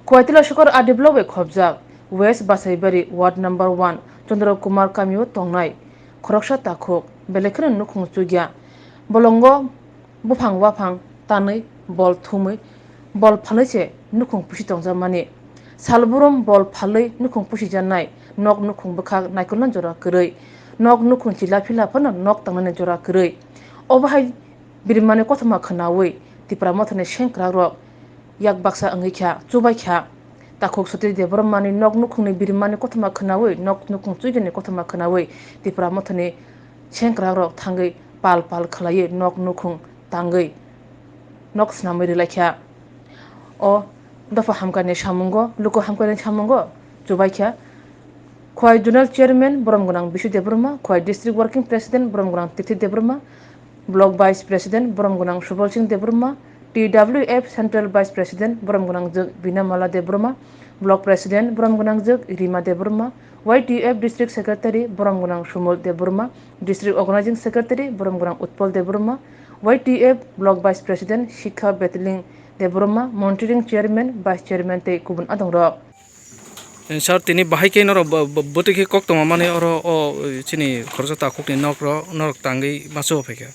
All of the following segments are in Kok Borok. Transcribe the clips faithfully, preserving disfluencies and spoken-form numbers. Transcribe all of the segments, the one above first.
Kuaitila Sokor R D block bai khobjak West Basaibari Ward number one Chandra Kumar kamio tongnai khoroksa takhuk belai kheno nukhung chukya. Bolongo buphang waphang tanwi bol thumwi bol phalwi se nukhung pusi tongjakmani. Salburum bol phalwi nukhung pusijaknai nok nukhung bwkhak naikolna jora kwrwi. Nok nukhung chila phila phano nok tangnani jora kwrwi. Obo hai birimani kothoma khwnawi Tipra Mothani sengkrakrok yak baksa wngwi kha, chubai kha. Takhuk Sotri Debbarmani nok nukhungni birimani kothoma khwnawi, nok nukhung chuidani kothoma khwnawi Tipra Mothani sengkrakrok thangwi pal pal khlaiwi nok nukhung tangwi nok snamwi rwlai kha. O dopha hamkani samungo, luku hamkani samungo chubai kha. Khowai Zonal Chairman borom gwnang Bisu Debbarma, Khowai District Working President borom gwnang Tithi Debbarma, Block Vice President borom gwnang Subal Singh Debbarma, T W F Central Vice President borom gwnang jwk Binamala Debbarma, Block President borom gwnang jwk Rima Debbarma, Y T F District Secretary borom gwnang Sumul Debbarma, District Organizing Secretary borom gwnang Utpal Debbarma, Y T F Block Vice President Shikha Betling Debbarma, Monitoring Chairman, Vice Chairman tei kubun adongrok. Sir, tini bahai khe norok bo-, bo-, bwtwi khe kok tongma mani oro o chini khoroksa takhukni nok ro norok tangwi maso phaikha.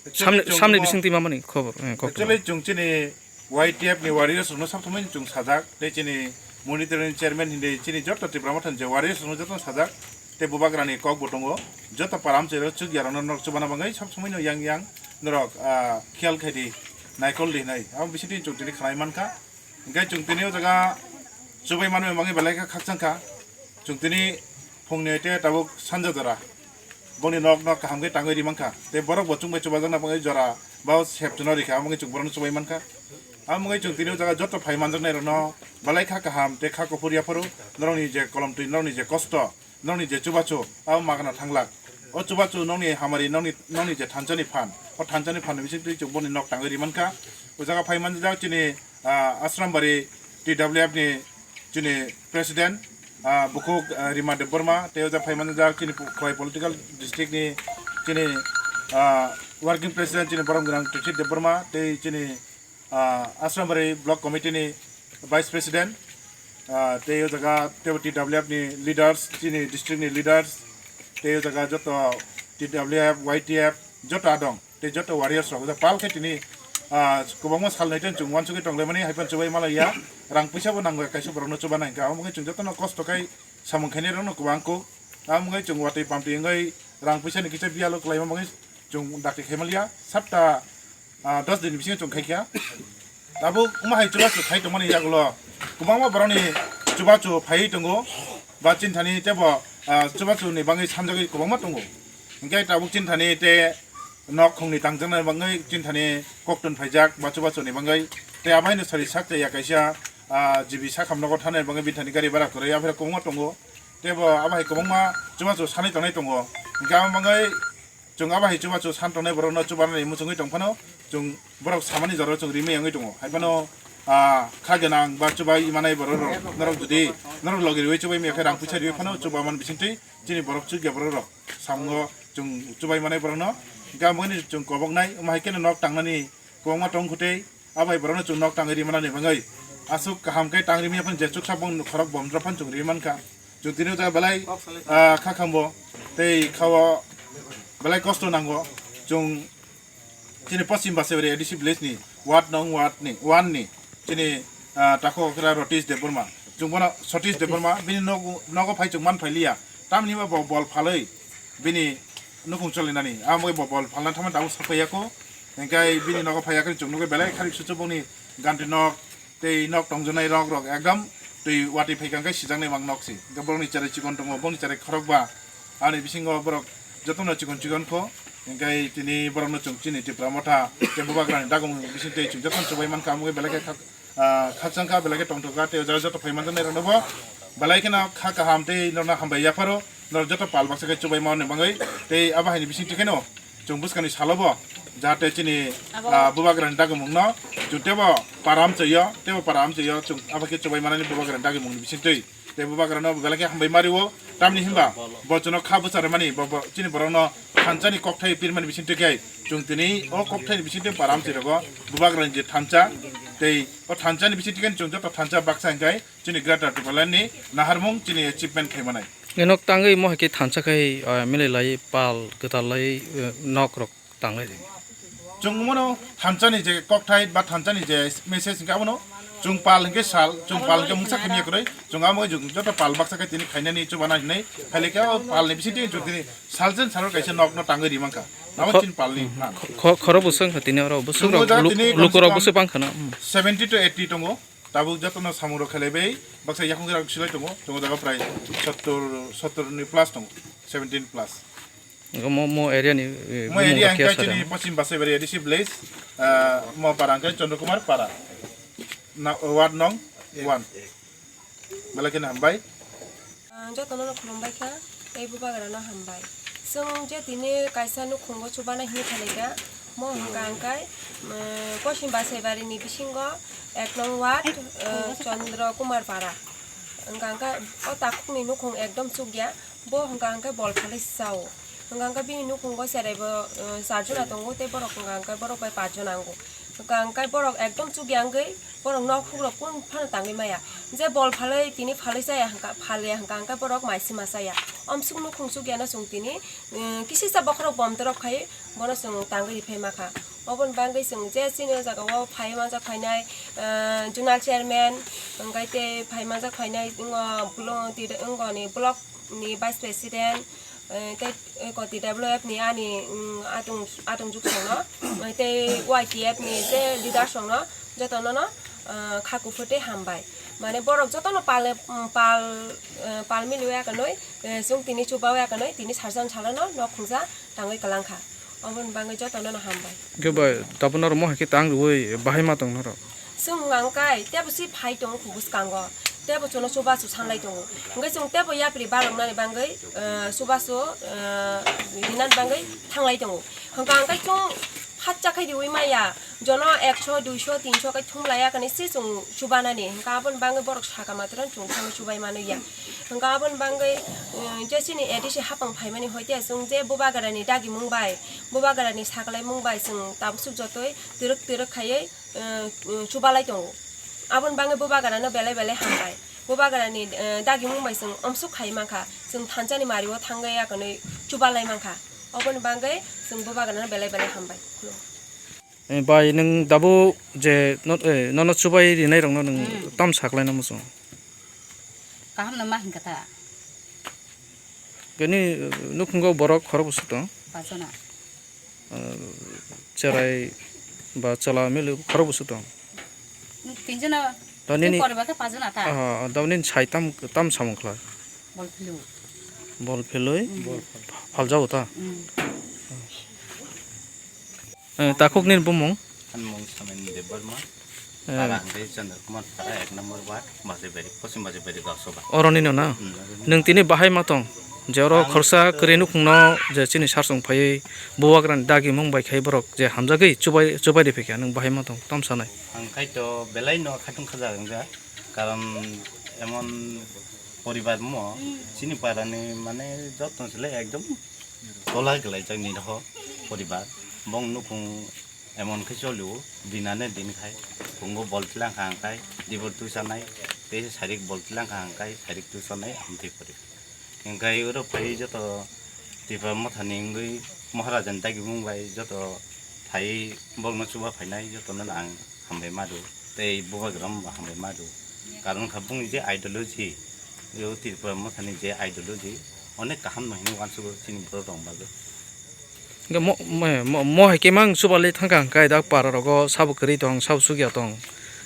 Actually, samni, chwng samni bo bisingtwi mamani khobor, eh, kok tongma. Actually, chwng chini Y T F ni warriors rokno sabsomoi chwng sajak, tei chini monitoring chairman hinde chini joto Tipra Mothani je warriors rokno joto sajak, tei bubagrani kok bo tongo, joto param chero chukya rokno norok chubana bagwi sabsomoi no yang yang norok, ah, khiyal khaidi, naikol di hinai. Abo bisingtwi chwng tini khnai mankha. Hingke chwng tini o jaga chubai manwi mangwi belai khe khakchang kha. Chwng tini phungni te tabuk sanja jora. Boni nok no kaham khe tangwi ri mankha. Tei borok bo chwng bai chubajakna bagwi jora ba sep chuno rikha, amo wngwi chwng borokno chubai mankha. Amo wngwi chwng tini o jaga joto phai manjaknai rokno belai kha kaham tei kha kuphur yaphuru norokni je kolom twi, norokni je kosto, nokni je chubachu, abo magna thanglak. O chubachu nokni hamari, nokni, nokni je thansa ni phan, o thansa ni phan ni bising twi chwng boni nok tangwi ri mankha. O jaga phai manjak chini, ah, Asrambari T W F ni chini president, ah, bukhuk, ah, Rima Debbarma, tei o jaga phai manjak chini po-, Khowai political district ni chini, ah, working president chini borom gwnang Tushit Debbarma, tei chini ah, Asrambari Block Committee ni Vice President, ah, tei o jaga tei T W F ni leaders, chini district ni leaders, tei o jaga joto T W F, Y T F, joto adong, tei joto warriors rok. O jaga pal khe tini, ah, kwbangma sal nai tei chwng uansugwi tonglaimani, hai phano chubai malaiya, rang puisa bo nango kaisa borokno chubana hinkhe, amo wngkhe chwng jotono kosto khai samung khainai rokno kwbang kuk, amo wngkhe chwng watwi pamtwi wngwi rang puisa ni kisa biyalo kwlaima bagwi chwng dakti khai maliya, satta ah, dos din bisingo chwng khaikha. Tabuk wngma hai chubachu khai tongmani yagulo kwbangma borokni chubachu phaiwi tongo, ba chini thani teibo, ah, chubachuni bagwi sanjagwi kwbangma tongo. Hinkhe tabuk chini thani tei nok khungni tangjaknai bagwi chini thani koktun phaijak ba chubachuni bagwi tei abo haino sari sak chaya kaisa, ah, G B sakham nogo thanai bagwi bini thani gari bara kwrwi aphai kwbangma tongo. Teibo abo hai kwbangma chubachu sanwi tongnai tongo. Hinkhe abo bagwi chwng abo hai chubachu san tongnai borokno chubanani muchungwi tong phano chwng borok samani jorao chwng rimwi wngwi tongo. Hai phano, ah, kha gwnang ba chubai manai borok rok norok jodi norok logi riwi chubai maya khe rang puisa riwi phano chuba man bisingtwi chini borok chukya borok rok samungo chwng chubai manai borokno hinkhe amo wngkhe chwng koboknai wngma hai kheno nok tangnani kwbangma tong khutei. Abai borokno chwng nok tangwi rimani bagwi aswk kaham khe tang rimya phano je chuksa bong khorok bomdra phano chwng ri mankha. Chwng tini o jaga belai, ah, kha khambo tei khao belai kosto nango. Chwng chini Poschim Basaibari A D C village ni ward nong ward ni one ni chini, ah, takhuk okra Rotish Debbarma. Chwng bono Sotish Debbarma bini nogo, nogo phai chwng man phailiya. Tamni bo bol phalwi bini nukhung cholinani. Amo bo bol phalna thangma tabuk sapaiyako. Hinkhe bini nogo phaiya khe chwng nukgwi belai kharik suchubongni gantri nok tei nok tongjaknai rok rok ekdom twi watwi phaikha hinkhe sijaknai mang nok si. Hinkhe borokni cherai chikon tongo, bongni cherai khorokba. Ani bisingo borok jotono chikon chikon kho. Hinkhe tini borokno chwng chini Tipra Motha tei Bubagrani dagong bising twi chwng jotono chubai mankha, amo khe belai khe khak-, ah, khakchangkha, belai khe tongthokha tei o jaga joto phai manjaknai rokno bo belai kheno kha kaham tei norokno hambai yapharo. Norok joto pal baksa khe chubai mani bagwi tei abo haini bisingtwi kheno chwng bwskangni salobo jahate chini, ah, Bubagrani dagimungno chwng teibo para amchwio, teibo para amchwio chwng abo khe chubai manani Bubagrani dagimungni bisingtwi. Tei Bubagrano belai khe hambai mario. Tamni hinba bo chwngno kha bwcharmani, bo, bo chini borokno thansa ni kokthai pirmani bisingtwi khe chwng tini o kokthai ni bisingtwi param chirogo bubagrani je thansa tei o thansa ni bisingtwi khe chwng joto thansa baksa hwnkhe chini Greater Tipraland ni naharmung chini achievement khai manai. Enok tangwi mo hai khe thansa khai, ah, milai lai pal kwtal lai, eh, nok rok tang lai di. Chwng mono thansa ni je kokthai ba thansa ni je message hwnkhe abono chwng pal hwnkhe sal, chwng pal hwnkhe mungsa khaimya kwrwi, chwng amo chwng joto pal baksa khe tini khainani chubana hinwi khailai khe o pal ni bisingtwi chwng tini salsen salo kaisa nok no tangwi ri mankha. Abo Kho-, chini pal ni phan. Kho-, khoro bwswk wngkha tini oro bwswk Chwng o rok jaga lu-, tini luku rok kamse bwswk kam bangkha na. Hmm. Seventy to eighty tongo. Tabuk jotono samung rok khelai bai baksa yakung rak silai tongo. Tongo jaga prai sottor, sottor ni plus tongo. Seventeen plus. Mo, mo area ni, eh, Mo bumung area rok hwnkhe kya chini saria? Poschim Basaibari A D C village, ah, mo para hwnkhe Chandra Kumar para. Na, ward nong one. Belai kheno hambai. Ah, jotono no khulumbai kha, tei bubagra no hambai. Chwng je tini kaisa nukhungo chubana hinwi khainai kha, mo hwnkha hwnkhe, um, Poschim Basaibari ni bisingo ek nong ward, uh, Chandra Kumar para. Hwnkha hwnkhe o takhuk ni nukhung ekdom chukya, bo hwnkha hwnkhe bol phalwi sao. Hwnkha hwnkhe bini nukhungo cherai bo, uh, char jona tongo, tei borok hwnkha hwnkhe borok bai pach jona wngo. Hwnkha hwnkhe borok ekdom chukya wngwi borok nok hukrok kunu phano tangwi maya. Je bol phalwi tini phalwi chaya hwnkha, phalya hwnkha hwnkhe borok mai sima chaya. Omsuk nukhung chukyano chwng tini, um, kisisa bokhorok bomtorok khai bono chwng tangwi riphai makha. Oboni bagwi chwng je chini o jaga o phai manjak phainai, uh, zonal chairman, hwnkhe tei phai manjak phainai wngo blo-, tide-, wngoni block ni vice president, eh, tei, eh, koti W F ni ani, mm, atung, atung juksongno, eh, tei Y T F ni je leaders rokno jotono no, eh, kha kuphur tei hambai. Mane borok jotono pal, mm, pal, eh, pal miliwi akanwi, eh, chwng tini chubawi akanwi tini sarjan salano nok khungsa tangwi kwlangkha. Oboni bagwi jotono no hambai. Hwnkhe bai tabuk norok mo hai khe tang rwui bahai ma tong norok? Chwng hwnkhe tebo si phai tongo kho bwskango, tebo chwngno chubachu sanlai tongo. Hwnkhe chwng tebo yapri baloknani bagwi, eh, chubachu, eh, rinani bagwi thanglai tongo. Hwnkha hwnkhe chwng phatsa khai riui maya, jono ekso, duiso, tinso khai thumlai ya kani se chwng chubanani. Hwnkha aboni bagwi borok saka matwrwng chwng thangwi chubai mano ya. Hwnkha aboni bagwi, eh, je chini A D C hapang phaimani hoite chwng je bubagrani dagimung bai, bubagrani sakalaimung bai chwng tabuk suk jotoi twrwk twrwk khaiwi, eh, eh, chubalai tongo. Aboni bagwi bubagrano belai belai hambai. Bubagrani, eh, dagimung bai chwng omsuk khai mankha. Chwng thansani mario thangwi akonwi chubalai mankha. Oboni bagwi chwng bubagrano belai belai hambai. Khulum. Eh, bai, nwng dabu je no-, eh, nono chubai rinai rokno nwng Hmm. tam saklaina muchung? Kaham no ma hinkha ta? Bini, eh, nukhungo borok khorok bwswk tong? Pachona. Eh, cherai ba chwla mili khorok bwswk tong? Tinjona. Da nini poribar khe pachona ta? Ah, da nini sai tam, tam samung khlai? Bol philwi. Bol philwi? Hmm. Phaljago ta? Hmm. Eh, takhuk nini bumung? Ani mung Samen Debbarma. Eh. Para hwnkhe Chandra Kumar Para, ek number ward, Bajaibari, Poschim Bajaibari Gausabha. Oro nino na? Hmm, oro nino. Nwng tini bahai ma tong? Je oro ang khoroksa to kwrwi nukhungno je chini sarsong phaiwi bubagrani dagimung bai khai borok je hamjagwi chubai, chubai riphaikha, nwng bahai ma tong? Tam sanai? Ang khai to belai no khatung khajak wngjak, karon emon poribar mo chini parani mane jotno se le ekdom tola gwlaijak ni rokho poribar. Bong nukhung emon khe cholio, dinane din khai, phungo bol tlang kha hwnkhe dibor tusanai, tei sarik bol tlang kha hwnkhe sarik tusanai, amtwi pori. Hwnkhe oro phai joto Tipra Mothani wngwi Maharaja ni dagimung bai joto phai bokno chuba phainai jotono ang hambai madu, tei bubagrano bo hambai madu. Karon kha bongni je ideology, o Tipra Mothani je ideology, onek kaham no hinwi uansugo chini borok rok bagwi. Hingke mo, mo, mo, mo hai khe mang chubalwi thangkha hingke dak para rogo sabo kwrwi tong, sabo sukya tong.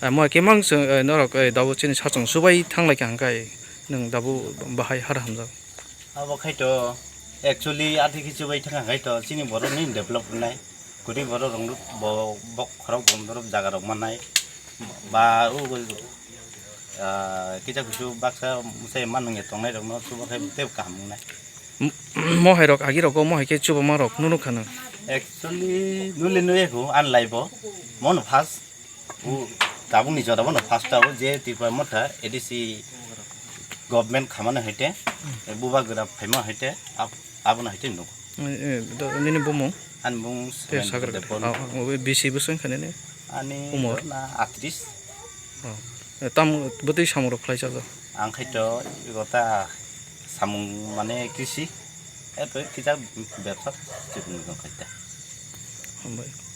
Eh, mo hai khe mang chwng, eh, norok, eh, dabo chini sachwng chubai thanglai kha hingke nwng dabo bahai har hamjak. Abo khai to actually athi khe chubai thangkha khai to chini borok ni develop wngnai. Kwrwi borok rok bo, bok khorok bom dorop jaga rok mannai. Ba o, ah, kisa kusu baksa mwsai mannung ya tongnai rok no chuba khai tei kaham wngnai. M-, mohai rok agi rogo mohai khe chubama rok nunu khano. Actually, nuli nui ko an live o. Mono first. U, tabuk ni jora bono first ta o je Tipra Motha A D C Government khamani haite, bubagra phaima haite, ab-, abono haite nuk. Eh, eh, do-, nini bumung? Ani bumung Te Suren sagra Debon. Ah, ah, obo bisi bwswng kha nini? Ani Umor? Na atris. Oh. Eh, tam bwtwi samung rok khlai chago? Ang khaito igota samung mane krisi, eto kisa bebsa chikon khaita. Hambai.